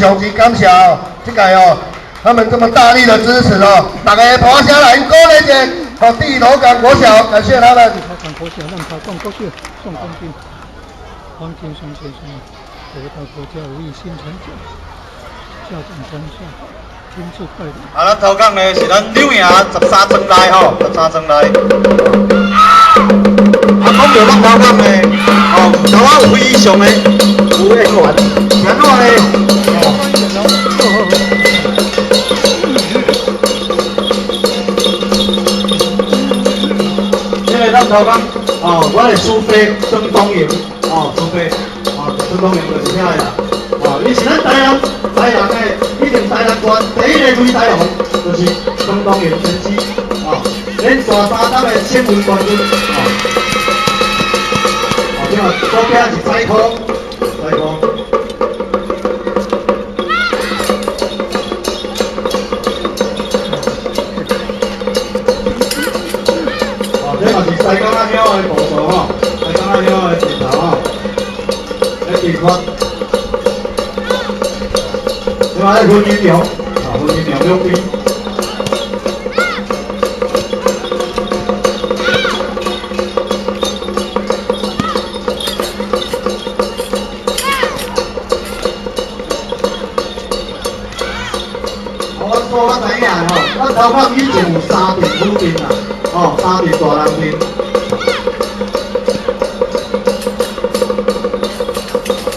常之感謝哦，這屆哦，他們這麼大力的支持哦，大家拍聲來鼓勵一下，好，地頭港國小，感謝他們。地頭港國小，南頭港國小宋冠軍，黃金松先生得到國家武藝新成獎，校長張校親自帶領。啊，咱頭港呢是咱柳營13莊內吼，十三莊內。啊，講到咱頭港呢，哦，頭仔有非常的有演員，是按怎呢？哦，這個咱頭港，哦，我的師伯曾東榮，哦，師伯，哦，曾東榮就是遐個啦。哦，伊是咱台南的，以前台南縣第一个擂台王，就是曾東榮先生，哦，連續三冬的省運冠軍，哦，哦，這個左邊是彩科，彩科。哦，這嘛是西港仔鄉的步數吼，西港仔鄉的陣頭吼，咧地方。這嘛咧分金橋，啊，分金橋兩邊。哦，阮说我知影吼，咱頭殼以前有三陣府陣啦，哦，三陣大人陣。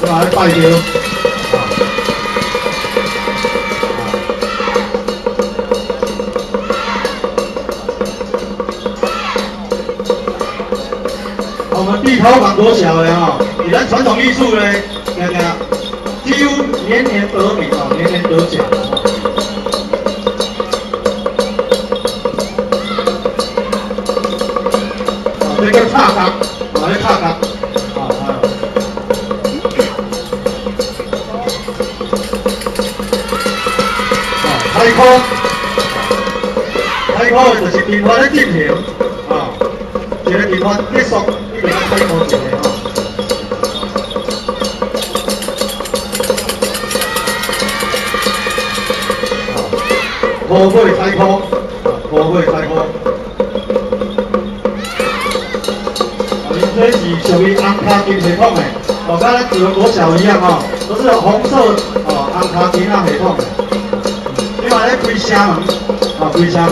這嘛咧拜廟。我們地頭港國小的吼，以咱傳統藝術呢，定定幾乎年年得名哦，年年得獎哦。哦，這叫插角，哦，這插角，哦，哦，開科，開科就是陣法咧進行，啊，一個陣法結束。一定要開科一個吼。五月彩科，五月彩科。啊，𪜶這是屬於紅跤金系統的，哦，佮咱自由國小一樣哦，都是紅色哦，紅跤金仔系統的。另外咧開城門，啊，開城門。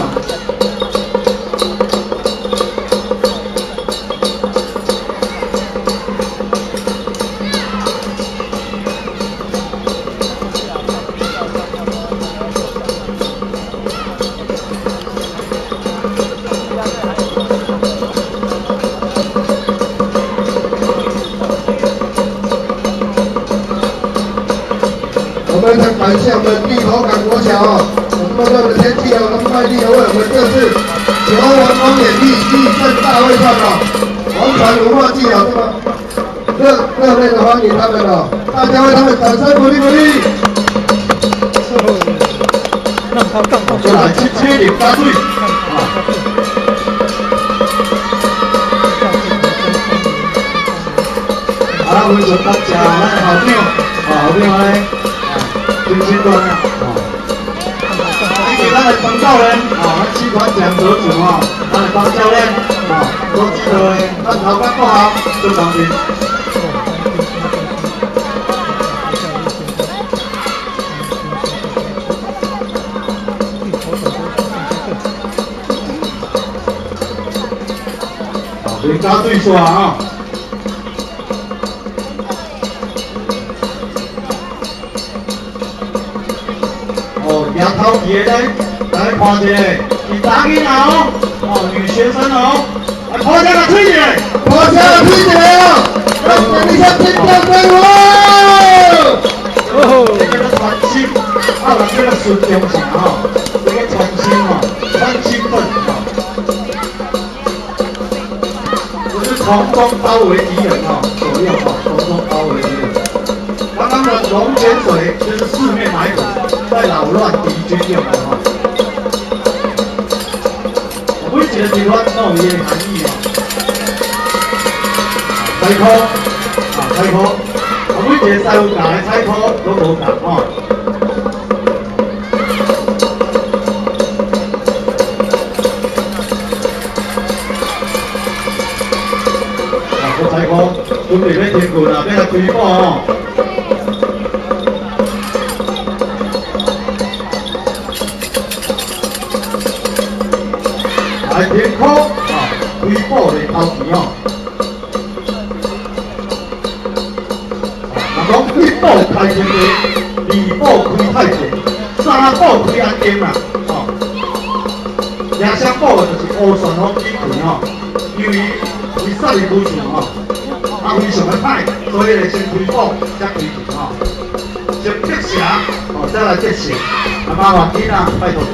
我們很感謝我們地頭港國小哦，這麼熱的天氣哦，那麼賣力的為我們這次球王公演藝立正大會上哦，王傳文化祭哦，這麼熱烈的歡迎他們哦，大家為他們掌聲鼓勵鼓勵。南頭港國再來七七零加水，啊。啊，非常感謝咱校長，啊，校長咧，啊，真心端啊，啊，以及咱的張教練，啊，咱七團獎得主吼，咱的張教練，啊，所指導的咱頭港國校孫東林。啊，林家对煞啊。哦，举头旗的咧，来看一下，是查囡仔哦，哦，女學生哦，來拍聲來推一下，拍聲來推一下哦，來等一下尖叫聲哦。哦，這個叫傳心，啊，有人叫做孫中城吼，這個傳心吼，傳心粉吼，就是從中包圍敵人吼，左右吼，從中包圍敵人。剛剛的龍泉水就是四面埋伏，在擾亂敵軍用的吼。每一個地方都有伊的含義哦。彩科，啊彩科，啊每一個師傅教的彩科攏無仝吼。开鼓哦。来停鼓啊，开鼓的头前哦。啊，人讲一步开天地，二步开太极，三步开安定啦，哦。野双步就是乌旋风起拳吼，因为伊杀伊武术吼，啊非常的歹，所以咧先开步才开拳吼，先击蛇，哦，再来击蛇，啊麻烦你啦，拜托者。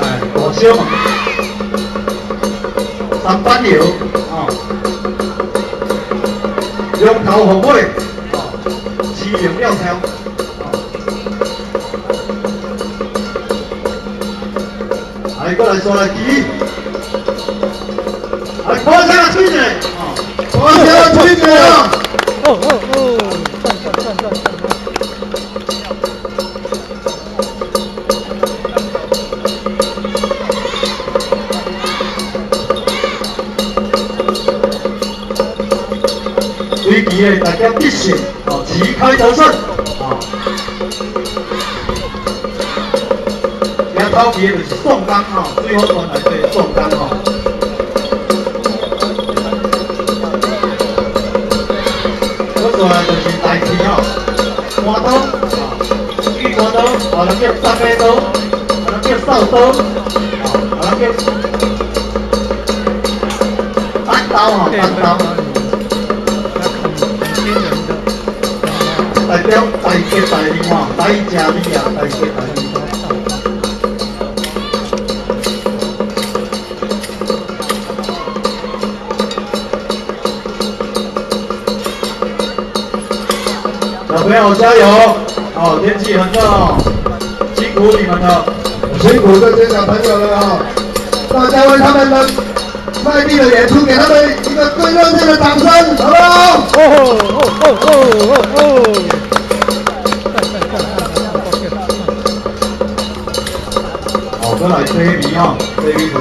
哎，大小嘛。三板油，哦，龙头凤尾，哦，鸡龙料条，哦，来过来刷来记，来鼓声吹者，哦，鼓声吹者啊！哦哦哦，赞赞赞赞赞！围棋的大家必胜，哦，旗开得胜，哦。赢头旗的就是宋江吼，水浒传内底宋江吼。搁过来就是大旗吼，弯刀，哦，举弯刀，有人叫三把刀，有人叫扫刀，哦，有人叫单刀吼，单刀。代表大吉大利吼，大吉利啊，大吉大利。小朋友加油！哦，天气很热哦，辛苦你们了，辛苦这些小朋友了哦，大家为他们的卖力的演出，给他们一个最热烈的掌声，好不好？哦哦哦哦哦哦！哦，过来西米吼，西米锤。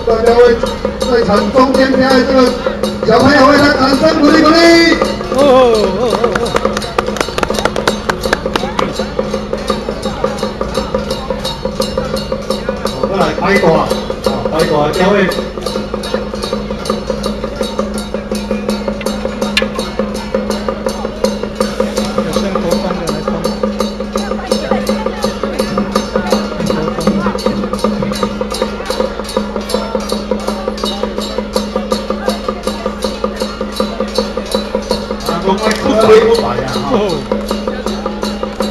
大家为在场中间表演这个小朋友为他掌声鼓励鼓励。哦哦哦哦！过来拍大，哦，拍大表演。有升国光的来帮。啊，讲爱哭开不白啊，吼！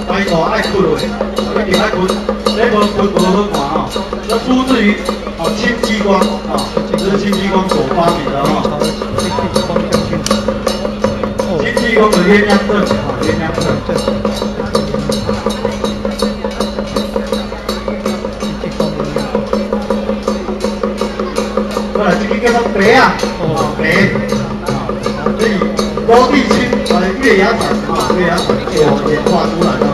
摆大爱哭落，一定爱哭，这无哭无好看吼。这出自于哦戚继光啊，这是戚继光所发明的吼。戚继光的鸳鸯阵啊，鸳鸯阵。过来，这个叫做白啊，哦白，啊，这是罗地青来月牙伞啊，月牙伞所演化出来的哈。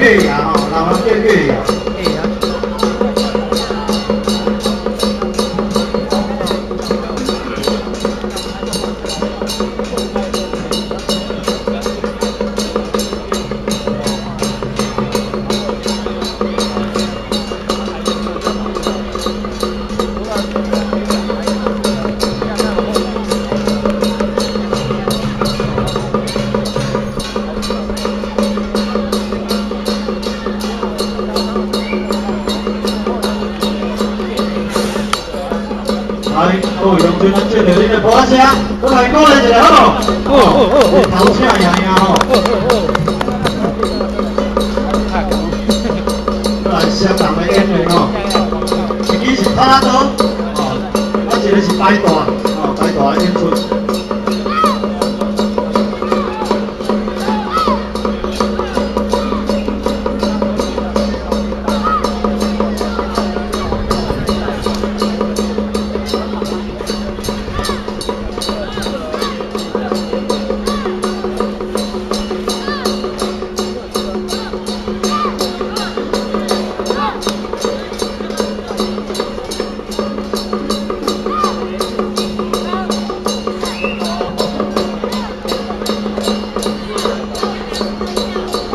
月牙哈，老人叫月牙。来，各位乡亲，咱接着恁的鼓声，搁来鼓励一下，好无？哦哦哦哦，头请赢赢吼。哦哦哦。相同的演员吼，一支是拍刀，哦，啊一个是摆大，哦，摆大的演出。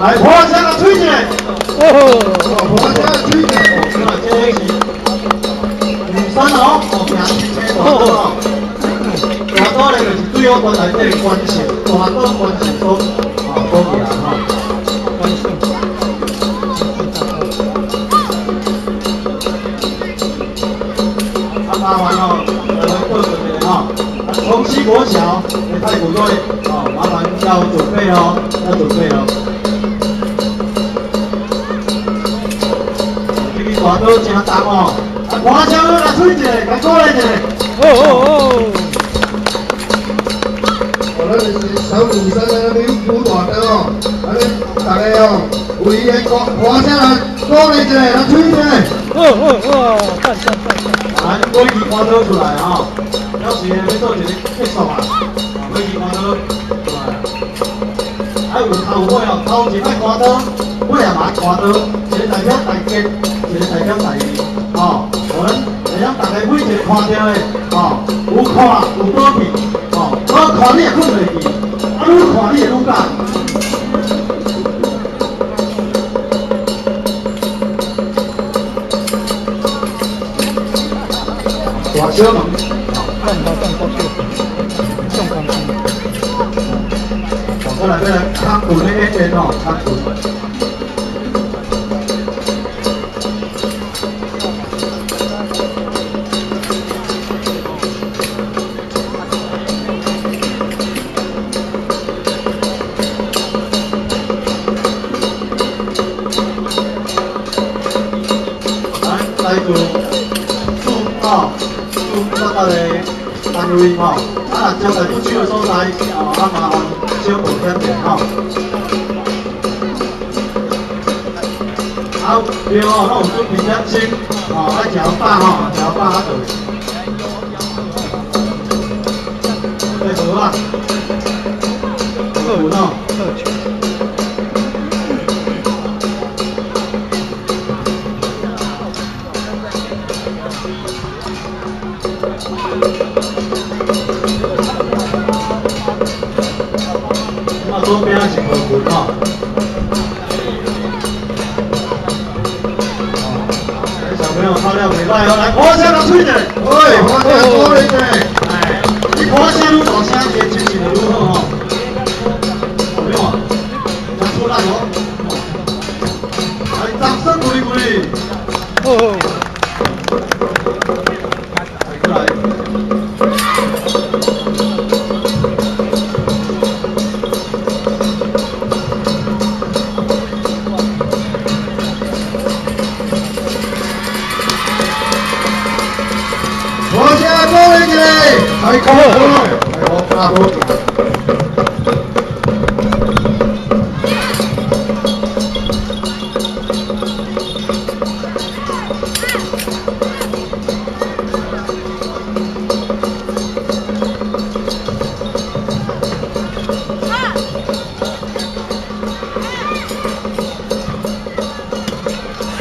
来，破声来吹一下。哦，破声吹一下。哦，这个是女生哦，哦，行车大刀哦，大刀咧就是对我关内底关系，大刀关系所哦所行吼。关胜。啊，麻烦哦，来报告一下吼，啊，重溪国小的太鼓队哦，麻烦要准备哦，要准备哦。大刀真重哦，啊，看声来吹一下，来鼓励一下。哦哦哦！哦，咱是小女生在那边舞大刀哦，啊，恁大家哦，为伊的歌歌声来鼓励一下，来吹一下。哦哦哦！赞赞赞赞！来，尾支看刀出来吼，了时要做一个结束啊，尾支看刀出来。啊，有头尾哦，头前爱看刀，尾也嘛爱看刀，一个代表大吉，一个代表大利，吼，予咱会晓大家每一个看著的，吼，有看有保庇，吼，无看你会睏袂去，啊，愈看你会愈喜。大小门，万华万国小，送冠军。我来要来康棍的演员哦，康棍。来，来自四哦，四各个的单位吼，啊，若招待不去的所在，哦，啊，麻烦小报点点吼。啊，对哦，拢有准备点心，哦，爱食饱吼，食饱啊就。对，无啊，无哦。啊，左边是无棍吼。小朋友跳了袂歹哦，来，鼓声来吹者。喂，鼓声鼓励者。哎，你鼓声愈大声，伊的精神就愈好吼。有没有？真出力哦。来，掌声鼓励鼓励。哦。过来。鼓声鼓励一下，来鼓鼓，来鼓鼓。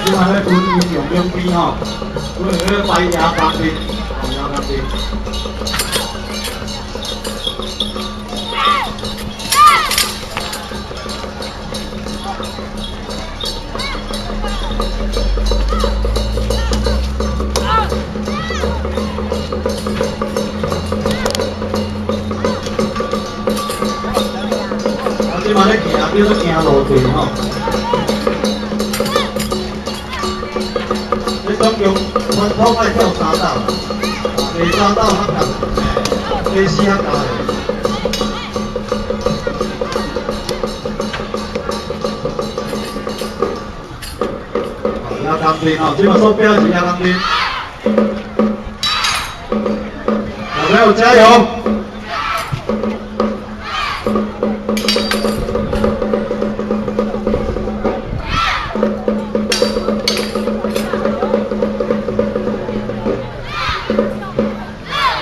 你看那军营用两边吼，阮是咧摆牙钢筋，牙钢筋。啊，这摆咧行，叫做行路队吼。这总共传统爱跳三道，第三道较重，第四较重。也工阵吼，这马所标是亚工阵。小朋友加油！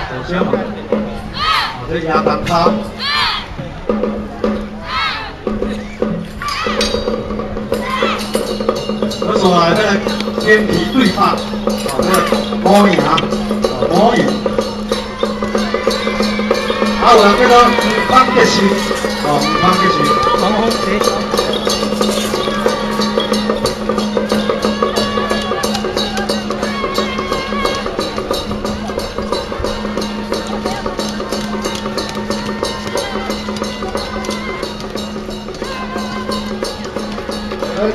首先嘛，这亚当卡。我说来，要来天皮对拍，哦，这个五赢，哦，五赢。啊，有人叫做黄方结实，哦，黄方结实。黄方结实。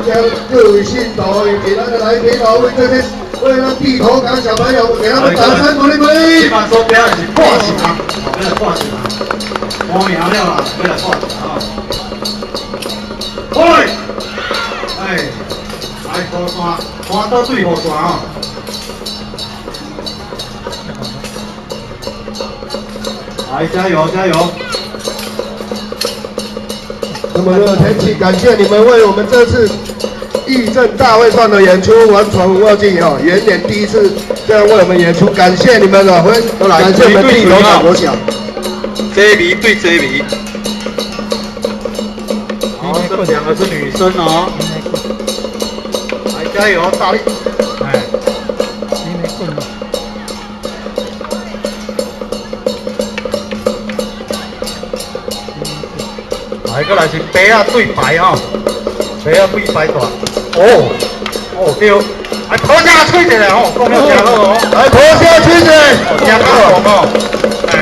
将各位信徒以及咱的来宾哦，为这些为咱地头港小朋友，给他们掌声鼓励鼓励。这摆所表演是挂墙，哦，要来挂墙，无赢了啦，要来挂墙哦。喂，哎，来雨伞，看到对雨伞哦。来，加油加油！那么热的天气，感谢你们为我们这次义赈大会上的演出，玩传文化祭哦，元年第一次这样为我们演出，感谢你们了，感谢我们地头港国小。这迷对这迷，好，这两个是女生哦，来加油，大力，哎。来，过来是白仔对白哦，白仔对白大，哦，哦对，来头下吹一下哦，讲了真好哦，来头下吹一下，真好哦，哎，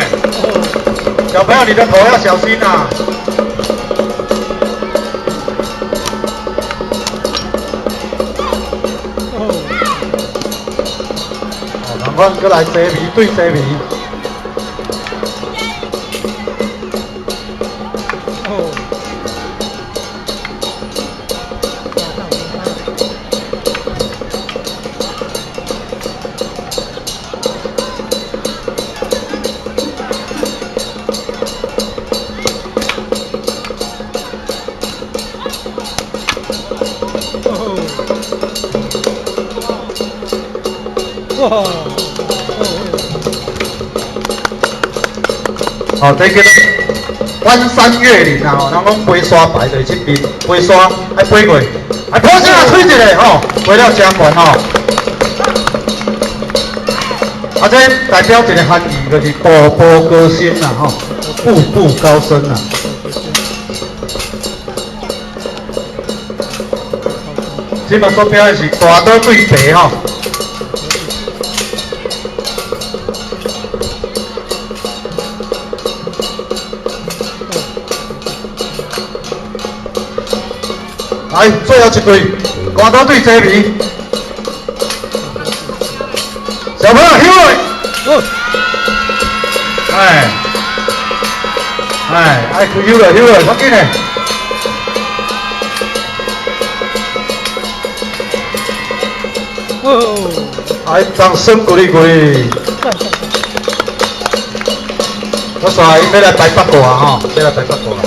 小朋友你的头要小心啊。哦，同款过来西米对西米。好，这个翻山越岭啊！吼，人讲飞沙排就是这边，飞沙爱飞过，爱破声啊吹一下吼，飞了真悬吼。啊，这代表一个含义，就是步步高升啦，吼，步步高升啦。这马所表的是大刀对白吼。来，最后一队，关刀对这边，小朋友休落，哎，哎，爱开休落，休落，较紧嘞。哦，来，掌声鼓励鼓励。我煞伊欲来台北过啊吼，欲来台北过啊。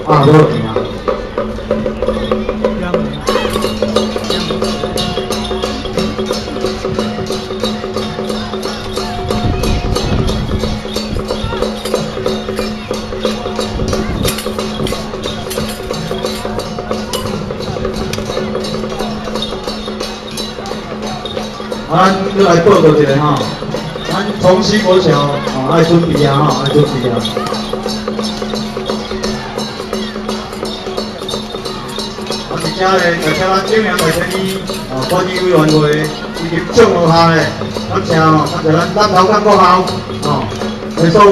啊，无赢。啊，咱阁来报告一下吼，咱崇禧国小哦，爱准备啊吼，爱准备啊。啊，而且咧，而且咱中央内政哦，管理委员会以及众学校的，感谢哦，感谢咱南投港国校哦，的所有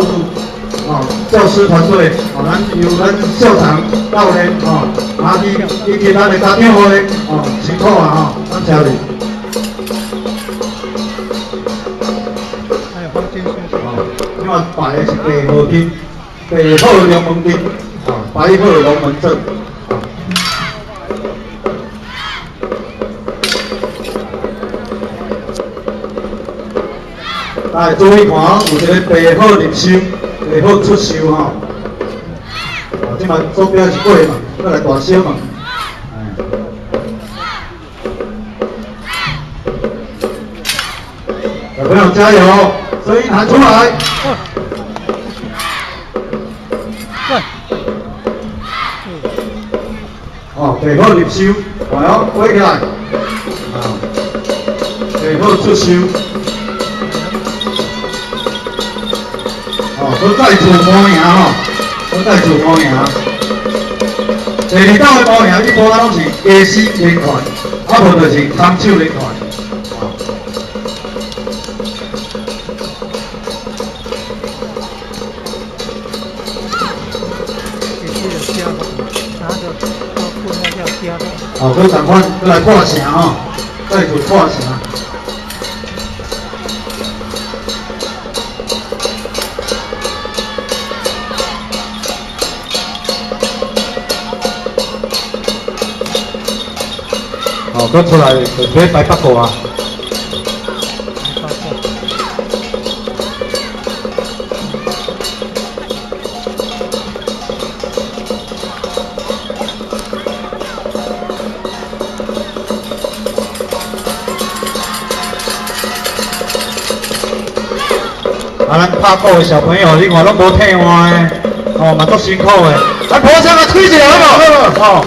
哦教师团队哦，咱由咱校长、教练哦，啊以及咱的家长会哦，辛苦啊吼，感谢你。还有黄金先生。哦，另外摆的是白鹤灯，白鹤龙门阵，哦，白鹤龙门阵。来，注意看，有一个白鹤入寿，白鹤出寿吼。哦，这摆左边是过嘛，阁来大小嘛。小朋友加油，声音喊出来。对。哦，白鹤入寿，来哦，飞起来。啊，白鹤出寿。哦，阁再做模型吼，阁再做模型。第二道的模型一般拢是家私连环，啊无就是空手连环。哦，阁共款，阁来破城吼，再做破城。哦，阁出来就要摆八卦啊。啊，咱拍鼓的小朋友，你看拢无退换的，哦，嘛足辛苦的。咱鼓声来吹一下好无？哦，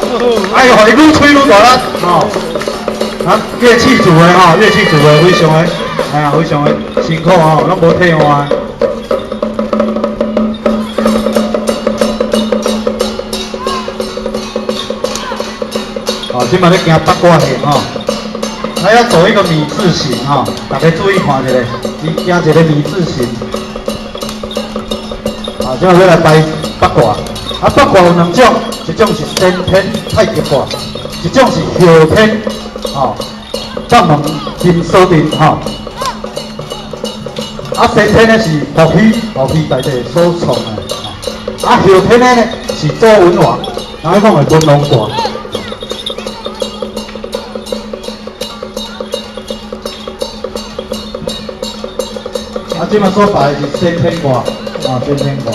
哎呦，伊愈吹愈大力，哦。啊，乐器组的吼，乐器组的非常的，哎呀，非常的辛苦吼，拢无退换。哦，这摆咧行八卦形吼，他要走一个米字形吼，大家注意看一下，伊行一个米字形。啊，这摆欲来摆八卦，啊，八卦有两种，一种是先天太极卦，一种是后天，吼，北门金锁阵吼。啊，先天的是伏羲，伏羲大帝所创的，啊，后天的呢是周文王，人咧讲的文王卦。啊，这摆所摆的是先天卦，啊，先天卦，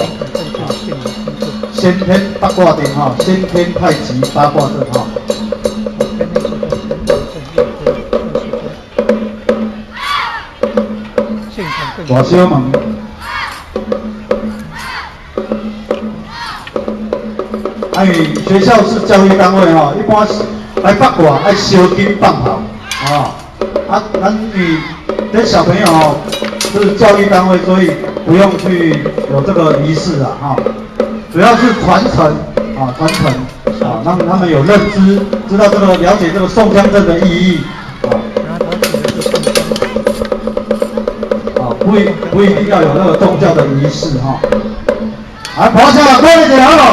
先天八卦阵吼，先天太极八卦阵吼。大小门。啊，因为学校是教育单位吼，一般是来八卦爱烧金放炮，哦，啊，咱因为这小朋友吼是教育单位，所以不用去有这个仪式啊，哈，主要是传承啊，传承啊，让他们有认知，知道这个了解这个宋江阵的意义啊。啊，不一定要有那个宗教的仪式哈。来，跑下来，过一点好不好？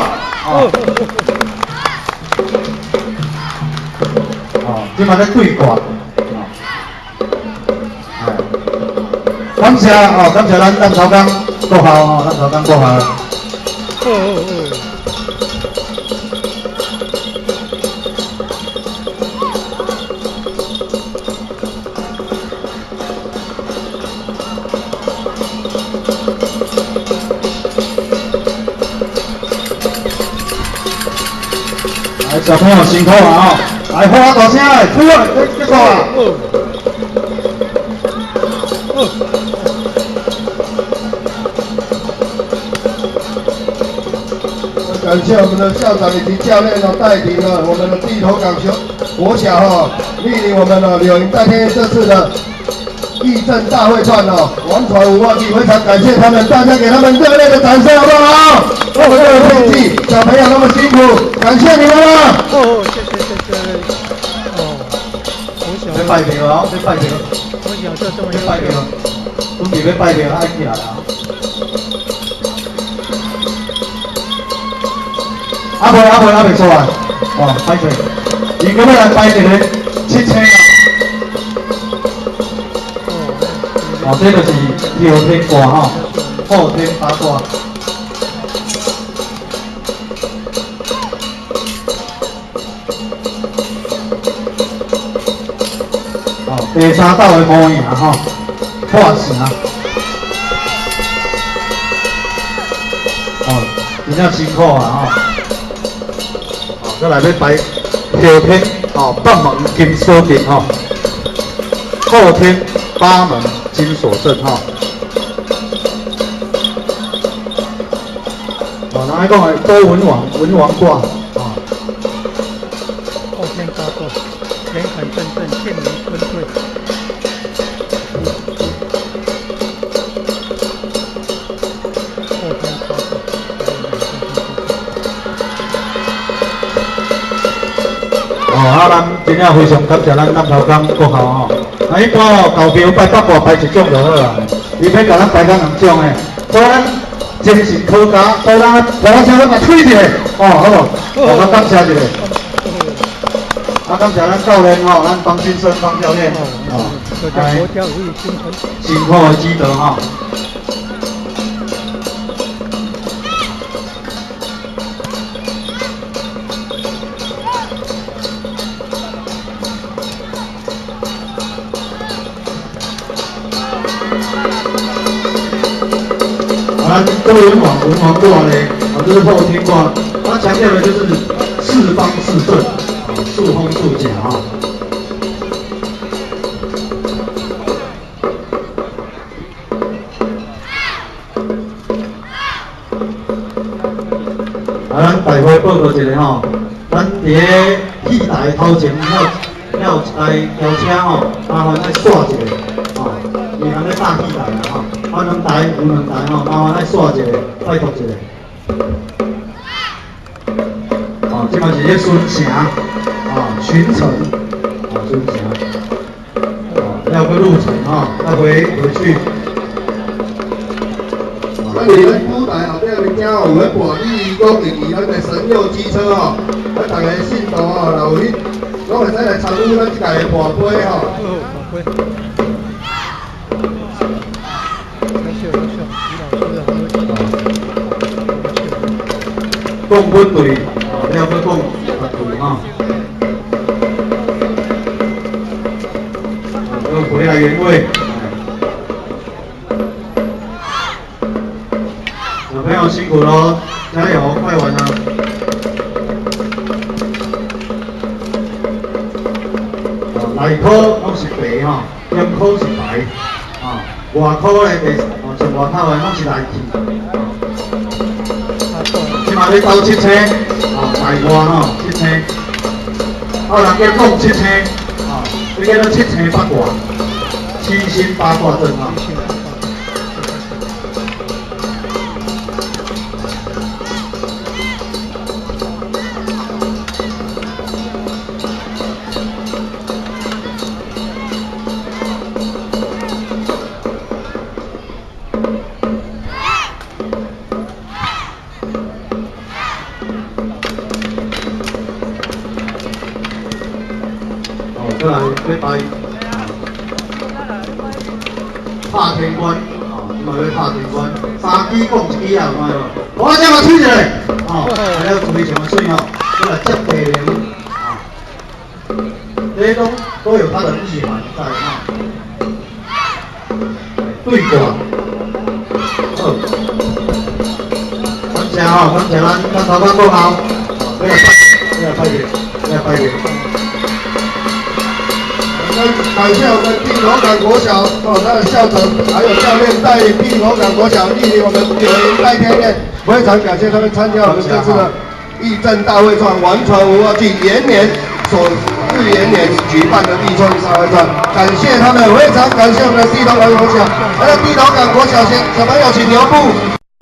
哦，这嘛咧对卦。感谢哦，感谢咱南投港国校哦，南投港国校。哦哦哦。来，小朋友辛苦了哦！来，呼啊大声来，出来，结束啊！感谢我们的校长以及教练哦，带领了我们的地头港小国小哈，莅临我们的柳营代天这次的义阵大会战哦，王传无忘记，非常感谢他们，大家给他们热烈的掌声好不好？哦，这个天气，小朋友那么辛苦，感谢你们了。哦，谢谢谢谢。哦，国小。欲拜庙哦，欲拜庙。我小就這麼欲拜廟，準備欲拜廟，愛起來啊！啊未啊未啊未出來，哦，歹勢，伊閣欲來拜一个七星啊！哦，這就是後天卦吼，後天八卦。哦，第三道的模型吼，破城。哦，真正辛苦啊吼。哦，閣來欲拜後天哦，八門金鎖陣吼，後天八門金鎖陣吼。哦，人愛講的周文王，文王卦哦。後天八卦，乾坎震震，塹離坤兌。後天八卦。哦，啊，咱真正非常感謝咱南頭港國校吼。啊，一般哦，投票拜八卦拜一種就好啦，伊欲共咱拜到兩種的，所以咱精神可嘉，所以咱鼓聲咱嘛吹一下，哦，好無？我感謝一下。啊，感謝咱教練吼，咱方先生、方教練，哦，來辛苦的指導吼。啊，咱周文王文王卦呢，啊，這是後天卦，它強調的就是四方四正，啊，四方四正哈。啊，咱大會報告一下吼，咱佇咧戲台頭前遐有一台轎車吼，麻煩愛煞一下，吼，伊人咧搭戲台啦吼。啊，兩台有兩台吼，麻煩愛煞一下，拜託一下。哦，這嘛是咧巡城，哦，巡城，哦，巡城，哦，要去入城吼，要回去。咱佇咧舞台後壁面遮哦，有咧播李公以及咱的神佑機車吼，啊，逐个信徒吼，若有去，攏會使來參與咱這屆的跋杯吼。好，跋杯。講本隊，哦，了閣講別隊吼。哦，閣回來原位。小朋友辛苦咯，加油，快完了。哦，內科攏是白吼，中科是白，啊，外科咧就是哦，上外口的攏是內氣。這嘛咧鬥七星，哦，大卦吼，七星，啊，人叫講七星，哦，這叫做七星八卦，七星八卦陣吼。再來欲拜拍天官，哦，這嘛欲拍天官，三支講一支啊，有看無？我這嘛吹一下，哦，來了非常的水吼，這來接地靈，啊，這攏都有它的意涵在哈。對卦，好，感謝吼，感謝咱頭家國校，哦，欲來拜，欲來拜者，欲來拜者。感謝我們碇頭港國小哦，他的校長還有教練帶領碇頭港國小蒞臨我們九營拜天宴，非常感謝他們參加我們這次的益振大會創王傳文化暨延年首次延年舉辦的立創大會創，感謝他們，非常感謝我們的碇頭港國小，還有碇頭港國小先小朋友請留步。